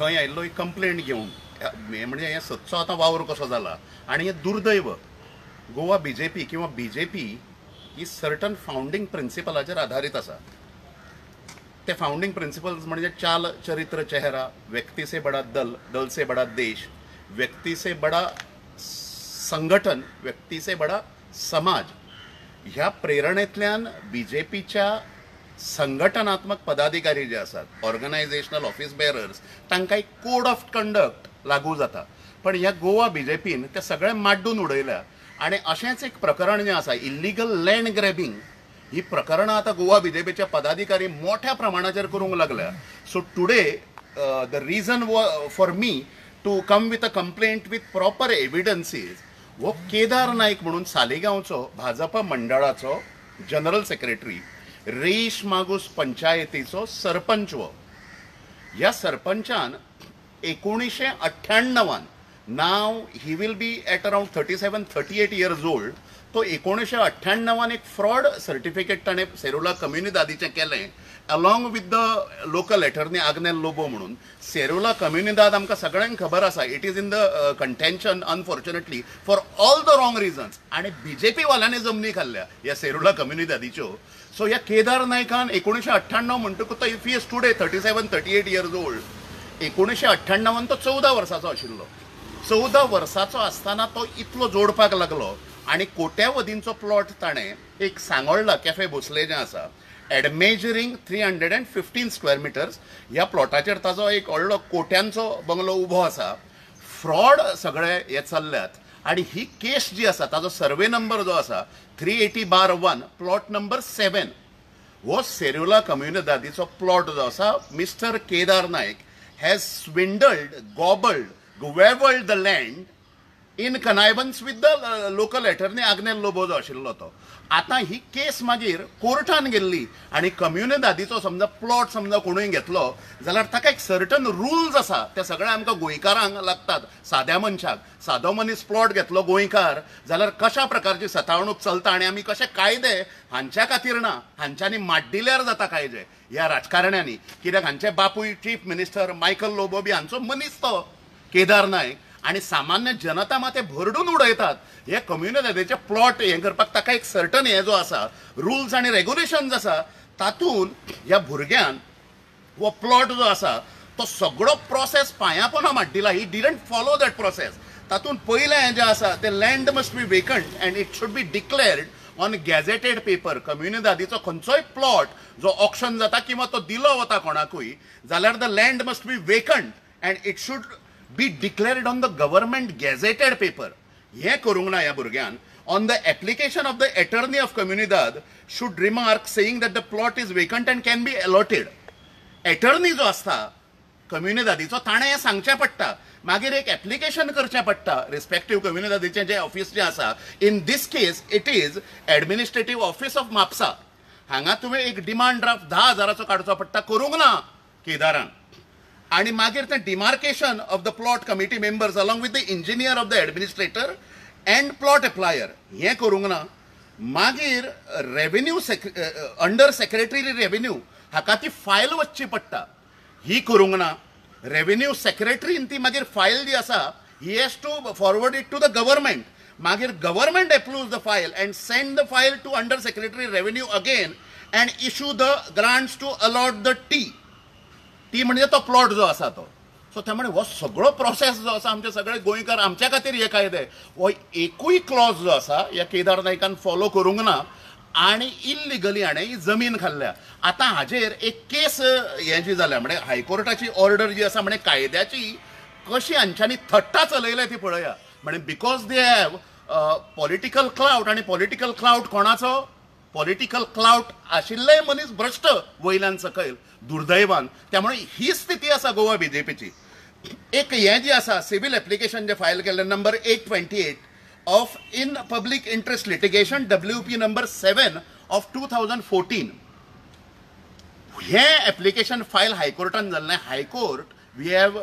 थंय आयिल्लो एक कंप्लेंट घेवन. हें म्हणजे हें सदचो आतां वावर कसो जाला आनी हें दुर्दैव. गोवा बीजेपी किंवा बीजेपी ही सर्टन फावंडींग प्रिंसिपलाचेर आधारीत आसा. ते फावंडींग प्रिंसिपल्स म्हणजे चाल, चरित्र, चेहरा, व्यक्ती से बडा दल, दल से बडा देश, व्यक्ती से बडा संघटन, व्यक्ती से बडा समाज. ह्या प्रेरणेंतल्यान बीजेपीच्या संघटनात्मक पदाधिकारी जे आसात, ऑर्गनायझेशनल ऑफिस बेरर्स, तांकां एक कोड ऑफ कंडक्ट लागू जाता. पण ह्या गोवा बीजेपीन ते सगळें माड्डून उडयल्या आनी अशेंच एक प्रकरण जें आसा इल्लिगल लँड ग्रॅबिंग, ही प्रकरणां आतां गोवा बीजेपीचे पदाधिकारी मोठ्या प्रमाणाचेर करूंक लागल्या. So today the reason for me to come with a complaint with proper evidences, हो केदार नायक म्हणून सालिगांवचो भाजपा मंडळाचो जनरल सेक्रेटरी, रेईश मागूस पंचायतीचो सरपंच. हो ह्या सरपंचान 1998, now he will be at around 37-38 years old, तो 1998 एक फ्रॉड सर्टिफिकेट ताणें सेरुला कम्युनिदादीचें केलें along with the local attorney Agnel Lobo म्हणून. सेरुला कम्युनिदाद आमकां सगळ्यांक खबर आसा, it is in the contention unfortunately for all the wrong reasons. आनी बीजेपी वाल्यांनी जमनी खाल्ल्या ह्या सेरुला कम्युनिदादीच्यो. सो ह्या केदार नायकान 1998 म्हणटकूच तो if he is today 37-38 years old, 1998 तो 14 वर्साचो आशिल्लो. 14 वर्साचो आसतना तो इतलो जोडपाक लागलो आनी कोट्यावधींचो प्लॉट ताणें एक सांगोळ्ळा कॅफे भोसले जें आसा एडमेजरींग 315 स्क्वेअर मिटर्स ह्या प्लॉटाचेर ताजो एक व्हडलो कोट्यांचो बंगलो उबो आसा. फ्रॉड सगळे हे चल्ल्यात आनी ही केस जी आसा ताजो सर्वे नंबर जो आसा 380/1 प्लॉट नंबर 7 हो सेरुला कम्युनिदादीचो प्लॉट जो आसा, mister Kedar Naik has swindled, gobbled, gravelled the land in connivance with the local attorney Agnel Lobo जो आशिल्लो तो. आतां ही केस मागीर कोर्टान गेल्ली आनी कम्युनिदादीचो समजा प्लॉट समजा कोणूय घेतलो जाल्यार ताका एक सर्टन रुल्स आसा, ते सगळे आमकां गोंयकारांक लागतात. साद्या मनशाक, सादो मनीस प्लॉट घेतलो गोंयकार जाल्यार कशा प्रकारची सतावणूक चलता आनी आमी कशे कायदे हांच्या खातीर ना, हांच्यांनी माड्डिल्यार जाता कायदे ह्या राजकारण्यांनी. कित्याक हांचे बापूय चीफ मिनिस्टर मायकल लोबो बी हांचो मनीस तो केदार नायक, आनी सामान्य जनता मात ते भरडून उडयतात. हे कम्युनिदादीचे प्लॉट हें करपाक ताका एक सर्टन हे जो आसा रुल्स आनी रेगुलेशन्स आसा, तातूंत ह्या भुरग्यान हो प्लॉट जो आसा तो सगळो process पांयापोना माड्डिला. He didn't follow that process. तातूंत पयलें हें जें आसा तें land must be vacant and it should be declared on gazetted paper. कम्युनिदादीचो खंयचोय प्लॉट जो ऑक्शन जाता किंवा तो दिलो वता कोणाकूय जाल्यार the land must be vacant and it should be declared on the government gazetted paper. हें करूंक ना ह्या भुरग्यान. On the application of the attorney of Comunidade should remark saying that the plot is vacant and can be allotted. Attorney जो आसता कम्युनिदादीचो ताणें हें सांगचें पडटा, मागीर एक एप्लिकेशन करचें पडटा रिस्पेक्टीव कम्युनिदादीचें जें ऑफिस जें आसा. In this case it is administrative office of Mapusa. हांगा तुवें एक डिमांड ड्राफ्ट 10,000 काडचो पडटा, करूंक ना केदारान. आनी मागीर तें demarcation of the plot committee members along with the engineer of the administrator and plot applier हें करूंक ना. मागीर रेवेन्यू अंडर सेक्रेटरी रेवेन्यू हाका ती फायल वचची पडटा, ही करूंक ना. रेवेन्यू सेक्रेटरीन ती मागीर फायल जी आसा he has to forward it to the government. मागीर government approves the file and send the file to under secretary revenue again and issue the grants to allot the T. T म्हणजे तो plot जो आसा तो. So त्यामुळे हो सगळो process जो आसा आमचे सगळे गोंयकार आमच्या खातीर हे कायदे हो एकूय क्लॉज जो आसा ह्या केदार नायकान फॉलो करूंक ना आनी इल्लिगली हाणें ही जमीन खाल्ल्या. आतां हाजेर एक केस हें जी जाल्या म्हणजे हायकोर्टाची ऑर्डर जी आसा म्हणजे कायद्याची कशी हांच्यांनी थट्टा चलयल्या ती पळया. म्हणजे because they have political clout, आनी पॉलिटिकल क्लाउट कोणाचो? पॉलिटिकल क्लाउट आशिल्ले मनीस भ्रश्ट वयल्यान सकयल दुर्दैवान. त्यामुळे ही स्थिती आसा गोवा बीजेपीची. एक हें जी आसा सिव्हील एप्लिकेशन जे फायल केल्लें number 828 of in public interest litigation WP number 7 of 2014, हें एप्लिकेशन फायल हायकोर्टान जाल्लें. High court we have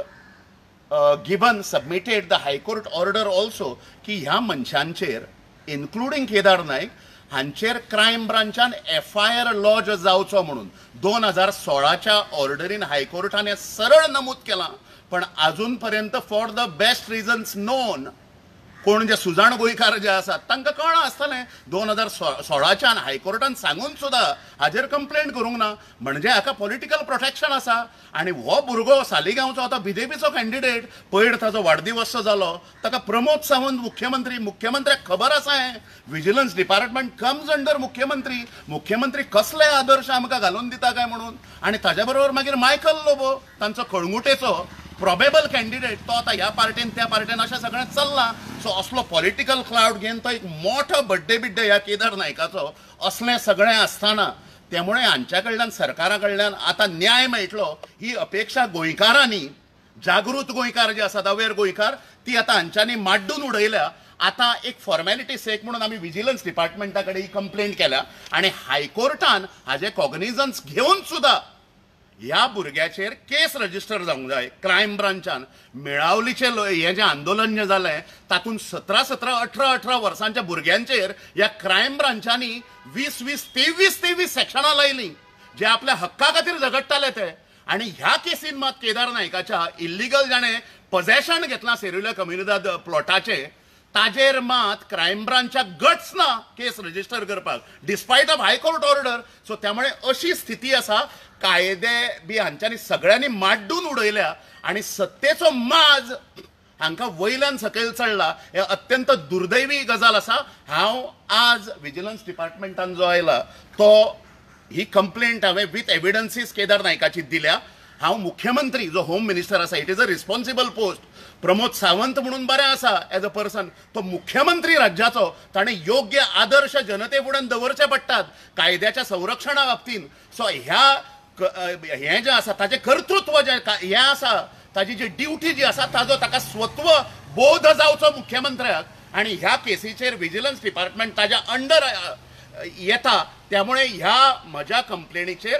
given submitted the high court order also की ह्या मनशांचेर इन्क्लुडींग केदार नायक हांचेर क्रायम ब्रांचान एफआयआर लॉज जावचो म्हणून 2016च्या ऑर्डरीन हायकोर्टान हें सरळ नमूद केलां. पण अजून पर्यंत for the best reasons known कोण जे सुजाण गोंयकार जे आसात तांकां कळ्ळां आसतलें 2016च्यान हायकोर्टान सांगून सुद्दां हाजेर कंप्लेंट करूंक ना, म्हणजे हाका पॉलिटिकल प्रोटेक्शन आसा. आनी हो भुरगो सालिगांवचो आतां बीजेपीचो कॅन्डिडेट, पयर ताजो वाडदिवस जालो, ताका प्रमोद सावंत मुख्यमंत्री, मुख्यमंत्र्याक खबर आसा हें विजिलन्स डिपार्टमेंट कम्स अंडर मुख्यमंत्री, मुख्यमंत्री कसले आदर्श आमकां घालून दिता काय म्हणून. आनी ताज्या बरोबर मागीर मायकल लोबो तांचो कळंगुटेचो प्रोबेबल कॅन्डिडेट, तो आतां ह्या पार्टेन त्या पार्टेन अशें सगळें चल्लां. सो असलो पॉलिटिकल क्लावड घेवन तो एक मोठो बड्डे बिड्डे ह्या केदार नायकाचो असलें सगळें आसतना, त्यामुळे हांच्या कडल्यान सरकारा कडल्यान आतां न्याय मेळटलो ही अपेक्षा गोंयकारांनी, जागृत गोंयकार जे आसात अवेर गोंयकार, ती आतां हांच्यांनी माड्डून उडयल्या. आतां एक फॉर्मेलिटी सेक म्हणून आमी विजिलन्स डिपार्टमेंटा कडेन ही कंप्लेंट केल्या आनी हायकोर्टान हाजें कॉग्निजन्स घेवन सुद्दां ह्या भुरग्याचेर केस रजिस्टर जावंक जाय. क्रायम ब्रांचान मेळावलीचें हें जें आंदोलन जें जालें तातूंत 17 17 18 18 वर्सांच्या भुरग्यांचेर ह्या क्रायम ब्रांचांनी 20 20 23 23 सेक्शनां लायलीं जे आपल्या हक्का खातीर झगडटाले ते. आनी ह्या केसीन मात केदार नायकाच्या इल्लिगल जाणें पझेशन घेतलां सेरुल्या कम्युनिदाद प्लॉटाचें ताजेर मात क्रायम ब्रांचाक गट्स ना केस रजिस्टर करपाक despite of high court order. So त्यामुळे अशी स्थिती आसा, कायदे बी हांच्यांनी सगळ्यांनी माड्डून उडयल्या आनी सत्तेचो माज हांकां वयल्यान सकयल चडला. हे अत्यंत दुर्दैवी गजाल आसा. हांव आज विजिलन्स डिपार्टमेंटान जो आयला तो ही कंप्लेंट हांवें विथ एविडन्सीस केदार नायकाची दिल्या. हांव मुख्यमंत्री जो होम मिनिस्टर आसा, it is a responsible post, Pramod Sawant म्हणून बरें आसा एज अ पर्सन, तो मुख्यमंत्री राज्याचो, ताणें योग्य आदर्श जनते फुड्यान दवरचे पडटात कायद्याच्या संरक्षणा बाबतीन. सो ह्या हें जें आसा ताजें कर्तृत्व जें हें आसा, ताजी जी ड्युटी जी आसा ताजो ताका स्वत्व बोध जावचो मुख्यमंत्र्याक. आनी ह्या केसीचेर विजिलन्स डिपार्टमेंट ताज्या अंडर येता, त्यामुळे ह्या म्हज्या कंप्लेनीचेर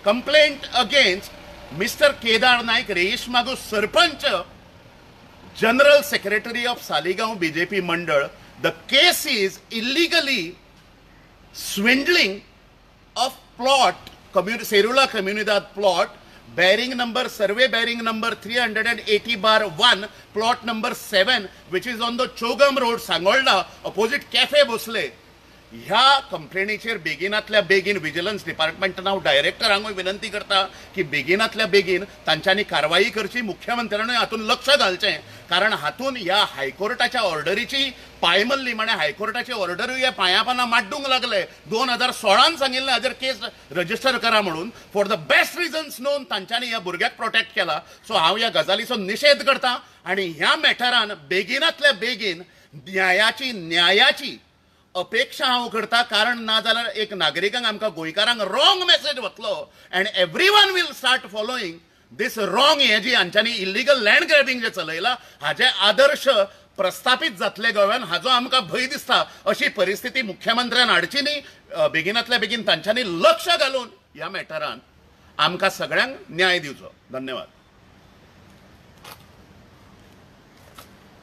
complaint against mister Kedar Naik Reis Magos sarpanch, general secretary of Saligao BJP Mandal, the case is illegally swindling of plot Serula Comunidade plot bearing number survey bearing number 380/1 plot number 7 which is on the Chogm road Sangolda opposite cafe Bhosle. ह्या कंप्लेनीचेर बेगिनातल्या बेगीन vigilance डिपार्टमेंटान हांव डायरेक्टरांकूय विनंती करता की बेगिनातल्या बेगीन तांच्यांनी कारवाई करची, मुख्यमंत्र्यानूय हातून लक्ष घालचें, कारण हातून ह्या हायकोर्टाच्या ऑर्डरीची पायमल्ली, म्हळ्यार हायकोर्टाची ऑर्डरूय ह्या पांयापाना माड्डूंक लागले. 2016 सांगिल्लें हाजेर केस रजिस्टर करा म्हणून, for the best reasons known तांच्यांनी ह्या भुरग्याक प्रोटेक्ट केला. सो हांव ह्या गजालीचो निशेध करता आनी ह्या मॅटरान बेगिनातल्या बेगीन न्यायाची अपेक्षा हांव करता, कारण ना जाल्यार एक नागरिकांक आमकां गोंयकारांक रॉंग मॅसेज वतलो and everyone will start following this wrong. हें जी हांच्यांनी इल्लिगल लँड ग्रॅबिंग जें चलयलां हाजे आदर्श प्रस्थापीत जातले गोव्यान, हाजो आमकां भंय दिसता. अशी परिस्थिती मुख्यमंत्र्यान हाडची न्ही, बेगिनातल्या बेगीन तांच्यांनी लक्ष घालून ह्या मॅटरान आमकां सगळ्यांक न्याय दिवचो. धन्यवाद.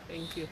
Thank you.